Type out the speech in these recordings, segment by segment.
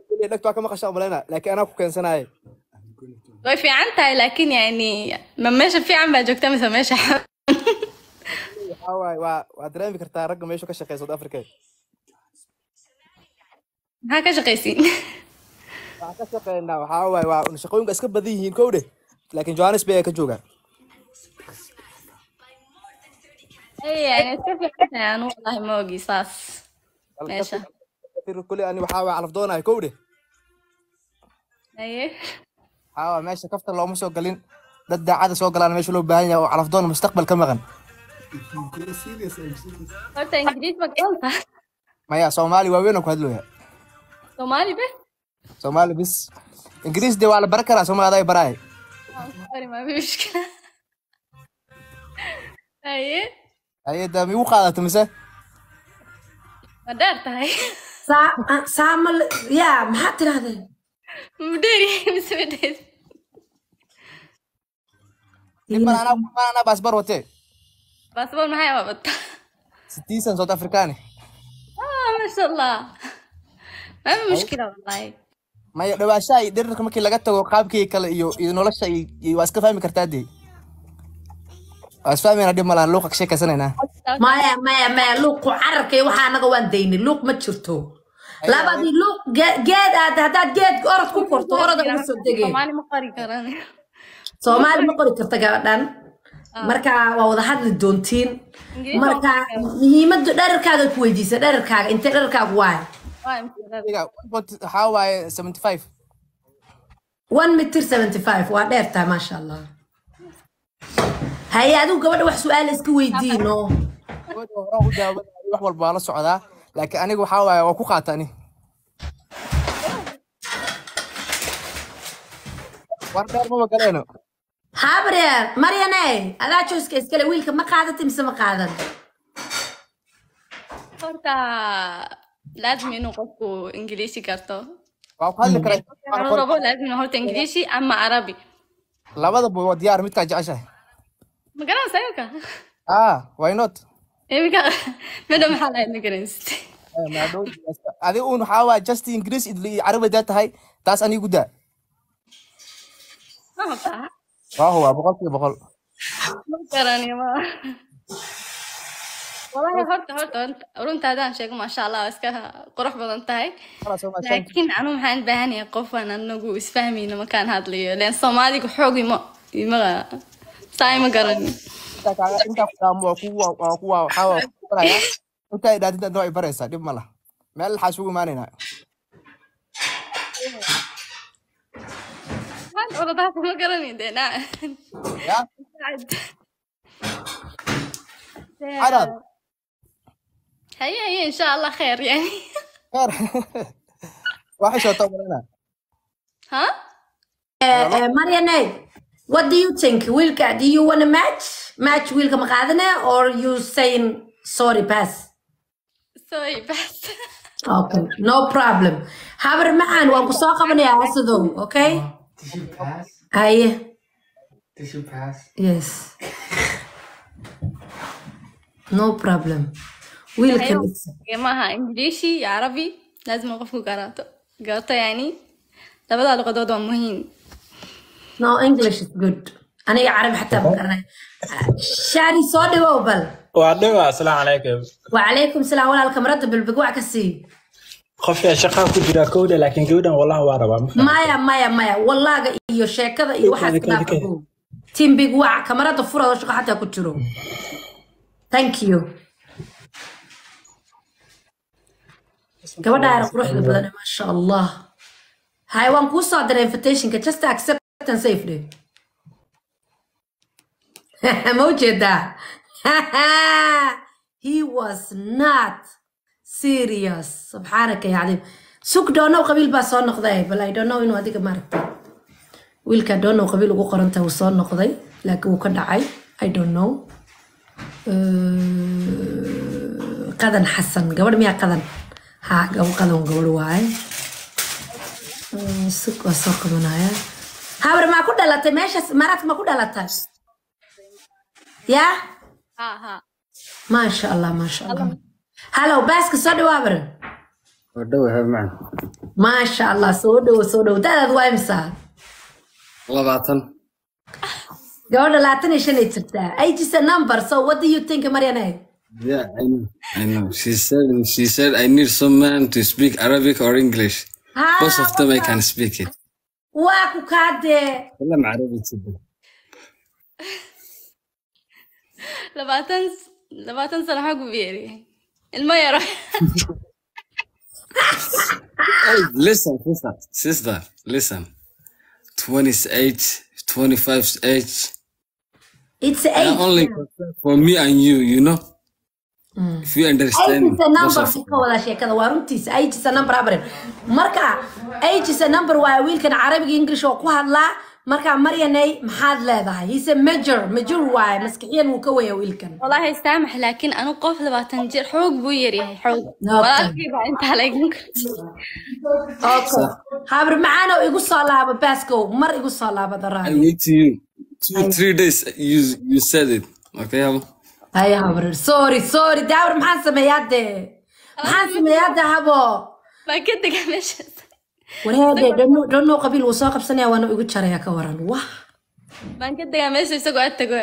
Dhagta waa ka maqashaa umaleyna, laakiin anaa ku keensanaaye. Way fiican tahay, laakiin yani ma meesha fiican baa joogta mise meesha xun? Waxaa waaye waa dareemi kartaa ragga meeshu ka shaqeeya South Africa. Maxaa ka shaqaysiin? Waxaan ka shaqeynaa waxaa waaye waa un shaqooyinka iska badan yihiin kowdhe, laakiin Johannesburg ayaa ka joogaa. Ay, yani iska fiican tahay, anu wallahi ma ogi saas meesha. Kule ani waxaa waaye calaf doonayo kowdhe. Haye. Waxaa waaye meesha kafta looma soo galin, dad daacada soo galaan meesha loo baahan yahay oo calaf doon mustaqbal ka maqan. Horta Ingiriis ma garanta? Maya, Soomaali waaweyn oo ku hadlooya. Soomaali bes? Soomaali bis. Ingiriis dee waa la baran karaa, Soomaali adaa baraay. Sorry, ma fi mushkila. Haye. Haye, daa migu qaadato mise? Ma dheer tahay? Saa saa ma yaa, maxaad tidhahdeen? Ma dheer yahay mise ma dheer? Dhib mal, anaa baasbar watee. Baasboor maxay wabataa? Citizen South African. Ah, masha Allah, ma fi mushkila wallahi. Maya, dhawaashaha iyo dherarka markii laga tago, qaabkii kale iyo nolosha iyo waa iska fahmi kartaa dee, waa isfahmayna, dhib malahan, luuqa ka sheekaysanaynaa. Maya, maya, maya, luuqu cararka iyo waxaa anaga waan daynay, luuq ma jirto. Labadii luuq geed aad haddaad geed orod ku korto, oroda uga soo degay. Soomaali ma qori karan. Soomaali ma qori karta gabadhan, marka waa wada hadli doontiin. Ingiriis. Marka muhiimadu dherarkaaga ku weydiisa, dherarkaaga intee, dherarkaagu waay? Waa imtixaan. Iga, waxaa waaye 75. 1 meter 75, waa dheer tahay, maasha Allah. Haye, adigu gabadha wax su-aal iska weydiino. Gabadha hore u daawanayay, wax walba waa la socdaa, laakiin aniga waxaa waaye waa ku qaata ani war dheer maba galeeno. Habaryaar Maryane, adaa jooska iskale, wiilka ma qaadatay mise ma qaadan? Horta laazim inuu qofku Ingiliisi karto. Waa ku hadli karaa. Waxaan rabo laazim inuu horta Ingiliisi ama Carabi. Labadaba waa diyaar, midkaa jeceshahay. Ma garanaysaa imika? Ah, why not? Imika midha maxaa lahayd, ma garanaysid? Adiga uun waxaa waaye just Ingiriis iyo Carabi daa tahay, taas anigu daa. Ma hubtaa? Waa hubaa 100%. Ma garaniyo ma. Wallahi horta runta haddaan sheego, maasha Allah, waa iska qurux badan tahay. Kala soo maashaan. Laakiin anu maxaan baahan yahay qof aan anagu isfahmayno markaan hadlayo, leen Soomaaliga xoog ima saa ima garanin. Intaa intaa ku dhaamo waa waxaa waa ku barayaa, intaa ay dhaadinta adna waa i baraysaa, dhib ma laha, meel waxaa isugu imaanaynaa. Maxaan oradaas ma garanin dee naa. Ya cadaad. Haye haye, insha Allah kheer yani. Kheer, waa xishoota umaleyna. Ha. Maryane, what do you think? Wiilka, do you want to match? Match wiilka ma qaadanaya or you saying sorry, pass? Sorry, bas. Okay, no problem. Habar macaan, waan ku soo qabanayaa Asadow, okay? Did you pass? Haye. Did you pass? Yes. No problem. Wiilkan Maaha Ingiliishi iyo Carabi, laazim qofku garato yani labada luqadood waa muhiim. No, English is good. Aniga Carabi xataa ma garanay. Shari, soo dhawow bal. Waa dhiba, asalaamu calaykum. Wacalaykum salaam walaal, kamarada bilbig wax ka sii. Qofka shaqaa ku jira kowda, laakiin gabadhan wallahi waa rabaa, ma fahamtay? Maya, maya, maya, wallaaga iyo sheekada iyo waxaas Kowda, dhaaf. Kowda. Ogow. Team big wac, kamarada furada, shaqo xataa ku jiro. Thank you. Gabadha yar quruxda badan, maasha Allah. Hay, waan kuu soo diray invitationka, just accept and save day. Ma ujeedaa? He was not serious. Subxaanaka ya cadiim. Sug, doonow qabiil baa soo noqday, bal I don't know inuu adiga maaragtay wiilka doonow qabiil ugu qorantahay, wuu soo noqday laakiin wuu ka dhacay. I don't know. Qadan Xasan, gabadh miyaa qadan? Ha, gabadh qadan, gabadh waaye. Sug, waa soo qabanaya. Habar, maa ku dhalatay meeshaas? Maraadka ma ku dhalatay yaa? Ha ha. Maasha Allah, maasha Allah. Hallow, baaska soo dhawaa, habar. Waa dhowahay macaan. Maasha Allah, soo dhowo, soo dhowo. Da'daad waa imisa? 20. Gabadha 25 ay jirtaa. Age is a number, so what do you think, Maryane? Yeah, I know. I know. She said I need some man to speak Arabic or English. Both of them I can speak it. Waa ku kaadee. تكلم عربي جدا. 20 sano xag u yeeri ilmo yaro. Hey, listen, sister, sister, listen. 28, 25 age. It's I age. Only for me and you, you know. If you Age understand is a both number of buu ka wada sheekada, waa runtiisa. Age is a number, abrin. Marka age is a number waa wiilkan Carabiga, English oo ku hadlaa. Marka Maryanay, maxaad leedahay? He's a major waaye, maskixiyan wuu ka weya wiilkan. Wallahi saamax, laakiin anu qof 20 jir xoog buu yaryahay, xoog. Walaalkay baa intaa lagan. Okay, habr macaano, igu soo laabo baaskow, mar igu soo laabo I daraadi. Wait to you. 2, 3 days you said it. Okay, habo? Haya habr, sorry, sorry de habr. Maxaan sameeyaa dee? Maxaan sameeyaa de, habo? Baa ka degaa meeshaas. Wareede dhanno qabiil wuu soo qabsanaya, waana igu jaraya, ka waran wah. Baan ka degaa meesha isagoo ag tago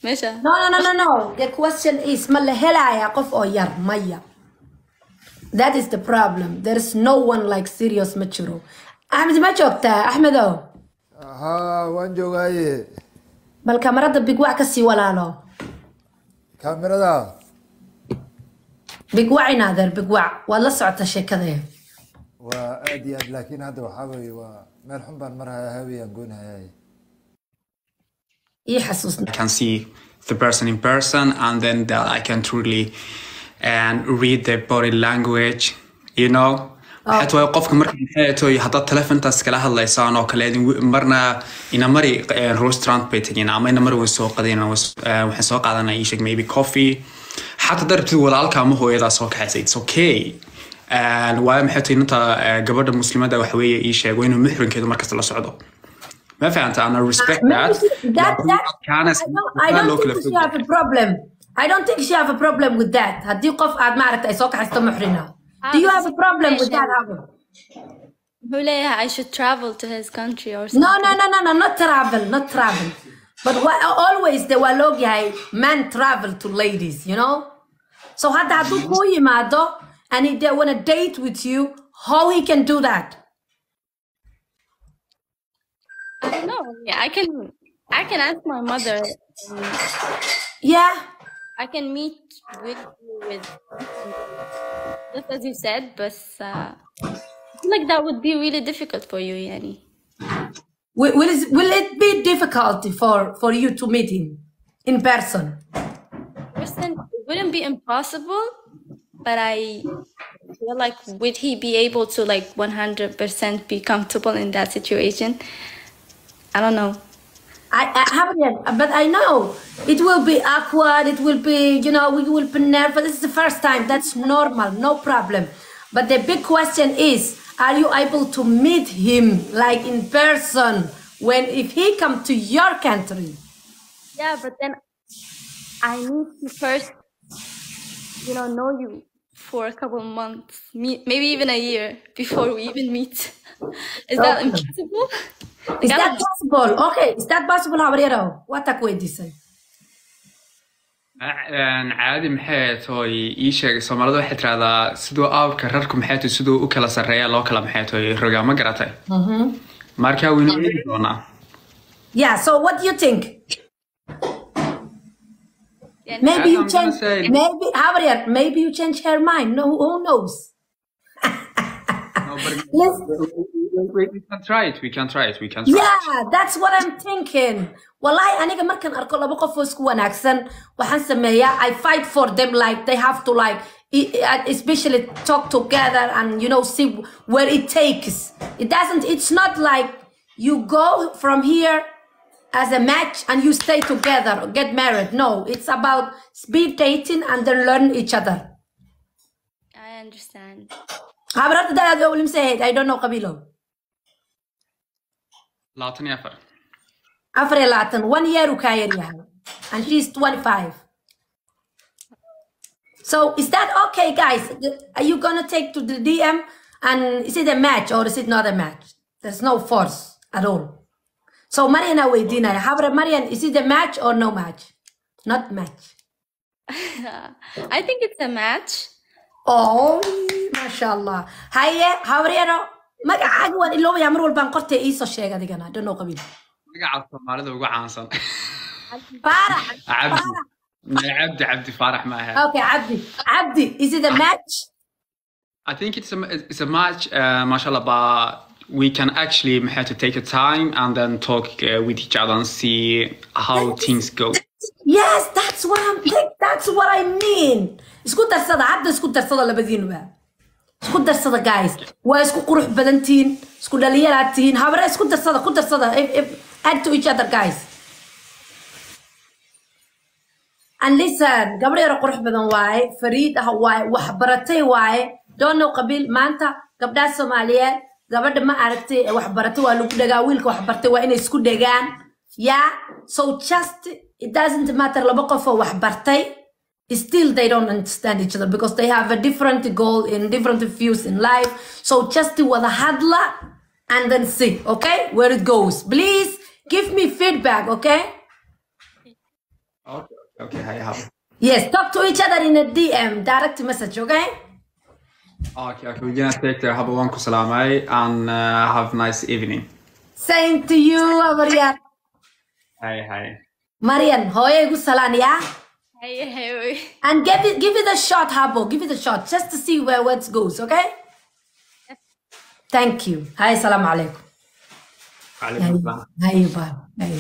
meesha. No, no, no, no, no. The question is, ma la helayaa qof oo yar? Maya. That is the problem. There is no one like serious, ma jiro. Axmed, ma joogtaa, Axmedow? Haa, waan joogaaye. Bal kamarada bigwac ka sii, walaalo. Kaamirada. Bigwac inaadeer, bigwac, waad la socotaa sheekadee. Waa aad iyo aad, laakiin hadda waxaa weeye waa meel xun baan marhaya, hawiyaan goynhayaay. Ii xasuusna. I can see the person in person and then that I can truly and read their body language. Waxay tahay qofka marka maxay tahay haddaad telefontaas kala hadlaysaan oo kale idin marna ina mari restaurant bay tageen ama ina mari way soo qadeen, waxaan soo qaadanay ii sheeg maybe coffee, xataa darabtid walaalka ama hooyadaa soo kaxaysa, it's okay. Waayo maxay tahay inta gabadha muslimada waxa weeye ii sheeg waa inuu muxrimkeedu markasta la socdo, ma fahanta? And I respect that. That, that, I don't think she have a problem. I don't think she have a problem with that. Haddii qof aad maaragtay ay soo kaxaysto muxrina. Do you have a problem with that, Abu? Wuxuu leeyahay I should travel to his country or something. No, no, no, no, no, not travel, not travel. But what, always the waa la ogyahay men travel to ladies, you know? So hadda hadduu kuu yimaado and he they wanna date with you, how he can do that? I don't know. Yeah, I can ask my mother. I can meet with you with just as you said, but I feel like that would be really difficult for you, Yani. Will it be difficult for you to meet him in person? Person, it wouldn't be impossible, but I feel like would he be able to like 100% be comfortable in that situation? I don't know. I haven't yet, but I know it will be awkward. It will be, we will be nervous. This is the first time. That's normal, no problem. But the big question is, are you able to meet him like in person when if he come to your country? Yeah, but then I need to first know you for a couple months, maybe even a year before we even meet. Is that impossible? Is Like, I that don't possible? Okay, is that possible, habaryaro? Waa taa ku weydiisay. Caadi maxay tahay ii sheeg, Soomaalida waxay tirahdaa siduu aabka rarku maxay tahay siduu u kala sarreeya loo kala maxay tahay rogaa, ma garatay? Marka waynu eegi doonaa. Yeah, so what do you think? Yeah, Maybe you I'm gonna change, say maybe, habaryar, maybe you change her mind. No, who knows? No, but Let's, we can try it, we can try it, we can try it. Yeah, that's what I'm thinking. Wallahi, aniga markaan arko laba qof oo isku wanaagsan, waxaan sameeyaa, I fight for them, like they have to like especially talk together and see where it takes. It doesn't, it's not like you go from here as a match and you stay together or get married. No, it's about speed dating and then learn each other. I understand. Habarta dadaad oo limsahayd, I don't know qabilo. 24. 24, one year uu kaa yar yahay and she's 25. So is that okay, guys? Are you gonna take to the DM, and is it a match or is it not a match? There's no force at all. So Marian aa weydiinaya. Habre Marian, is it a match or no match? Not match. I think it's a match. Oh, masha Allah. Haye, habaryaro, magacaaga waan iloobayaa mar walbaan qortay, iisoo sheeg adigana. I don't know qabiil. Magaca Soomaalida ugu caansan. Faarax. Cabdi. Cabdi, Cabdi Faarax maaha. Okay, Cabdi. Cabdi, is it a match? I think it's a match, mashallah, but we can actually have to take a time and then talk with each other and see how things go. Yes, that's what I'm think. That's what I mean. Isku darsada hadda, isku darsada labadiinuba. Isku darsada, guys. Waa isku qurux badan tihiin, isku dhalinyaraad tihiin. Habare, isku darsada, ku darsada. If, add to each other, guys. And listen, gabadh yar oo qurux badan waaye, fariid ah waaye, wax baratay waaye. Don't know qabiil maanta gabdhaha Soomaaliyeed, gabadha ma aragtay ee wax baratay waa lagu dhagaa, wiilka wax bartay waa inay isku dhagaan. Yeah, so just it doesn't matter, laba qof oo wax bartay still they don't understand each other because they have a different goal in different views in life. So just wada hadla and then see, okay, where it goes. Please give me feedback, okay? Okay, I have. Yes, talk to each other in a DM, direct message, okay? Okay, we're gonna take care. Have a one salaamay and have a nice evening. Same to you, habaryar. Hi, hi. Marian, hooyo igu salaan, yeah? Hey, hey. And give it a shot, habo. Give it a shot just to see where it goes, okay? Thank you. Hi, salam alaikum. Alaikum salam. Hi, bye. Hi.